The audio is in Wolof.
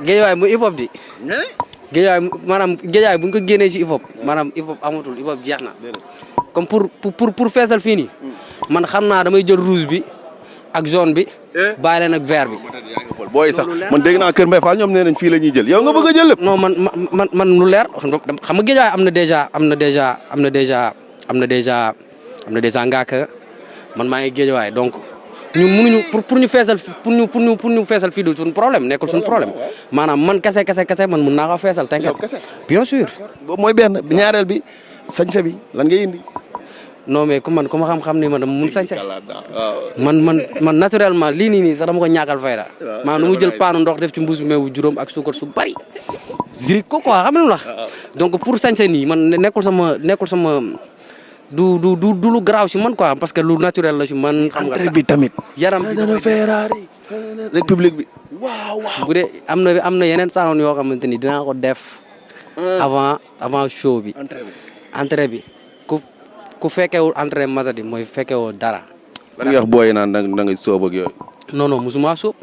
Géejawaay mu hip hop di. Géejawaay maanaam Géejawaay bu ñu ko génnee ci hip hop maanaam hip hop amatul hip hop jeex na. comme pour feesal fii nii man xam naa damay jël rouge bi ak jaune bi. bàyyi leen ak vert bi. booy sax man dégg naa Kër Mbaye Fall ñoom nee nañ fii la ñuy jël yow nga bëgg a jël lépp. non man lu leer xam nga Géejawaay am na déjà ngaaka man maa ngi Géejawaay donc ñun mënuñu pour ñu feesal pour ñu feesal fii du suñu problème nekkul suñu problème maanaam man kese man mën naa ko feesal t'inquiète bien sûr. boobu mooy benn ñaareel bi sañse bi lan ngay indi. non mais ku ma xam-xam ni man dama mun sañse man naturellement lii nii sax dama ko ñàkkal fayda maanaam nu mu jël paanu ndox def ci mbuusu meewu juróom ak suukar su bari zirik ko quoi xam nga donc pour sañse nii man nekkul sama du lu garaaw si man quoi parce que lu naturel la si man. xam nga entrée bi tamit. yaram bi dana Ferrari. république bi. waaw. bu dee am na yeneen sound yoo xamante ni dinaa ko def. avant show bi. entrée bi ku fekkewul entrée Mazadi mooy fekkewoo dara. lan nga wax booy naan da nga sóob ak yooyu. non musuma sóob.